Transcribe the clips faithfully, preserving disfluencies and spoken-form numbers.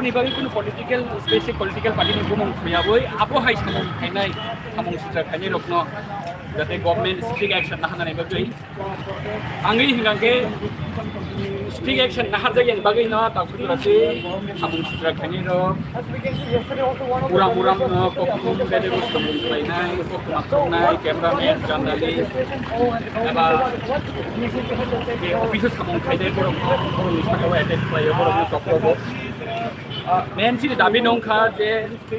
Ni bagwi kunu political, specific political party ni bumung thuyabwi abo hai samung khainai, samung sitra khainai rokno jate government strict action naharnani bagwi. Angwi hingkha khe strict action naharjakya ni bagwi no takhukurasi samung sitra khainai rok. Uram uram no kokthum bedego samung khlainai, kokthum akhoknai, cameraman, journalist, eba je office o samung khainai borok no, borok ni sakao attack khlaio, borok no chokrobo. Main chini dabi no wngkha je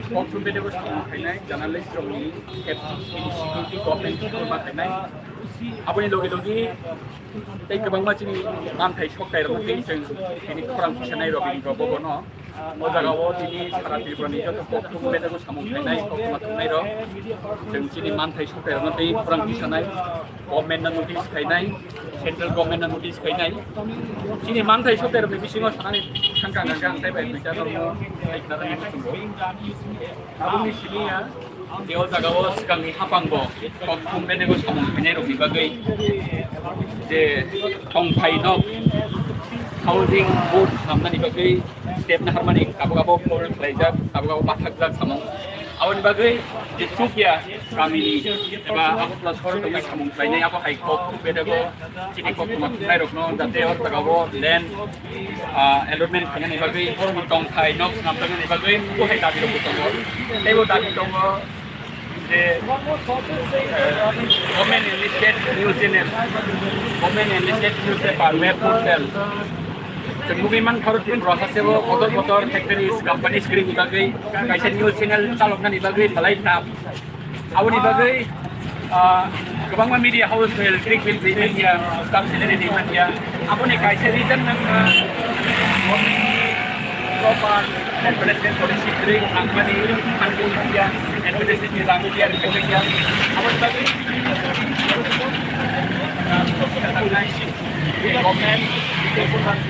kokthum bedego samung khainai, journalist rokni security government ma khainai. Aboni logi logi tei kwbangma chini manthai sokthai rok tei chwng tini khorang kisa nai rok ni rok bobo no. O jaga o tini sara Tripura ni joto kokthum bedego samung khainai, kokthum akhoknai rok. Chwng chini manthai sokthai rok no tei khorang kisa nai. Government no notice khainai, central government no notice khainai. Chini manthai sokthai rokni bisingo sanani thangka hwnkha khe ang tei bai kisa rokno tei kisa rokno muchungo. Aboni simi ya, je o jaga o swkangni hapang bo kokthum bedego samung khainai rokni bagwi je tongphai nok housing board swnamnani bagwi step naharmani abo abo pol khlaijak, abo abo bathakjak samung. Aboni bagwi je chukya kamini eba Agartala sohor tongwi samung khlainai abo hai kok bedego chini koktwma khwlairokno jate o jagao land, ah, allotment khainani bagwi borokni tongthai nok swnamjaknani bagwi bo hai dabi rokbo tongo. Teibo dabi tongo je, eh, government enlisted news channel, government enlisted newspaper, web portal. Chwng nugwi mankha oro Tripura hasteo kotor kotor factories, companies kwrwini bagwi kaisa news channel chaloknani bagwi belai tough. Aboni bagwi, ah, kwbangma media house, electric bill payment ya, staff salary payment ya. Aboni kaisa reason nang, ah, proper advertisement policy kwrwi nangmani, nangmani ya, advertisement ni rang ya, rang ya. Aboni bagwi, ah, government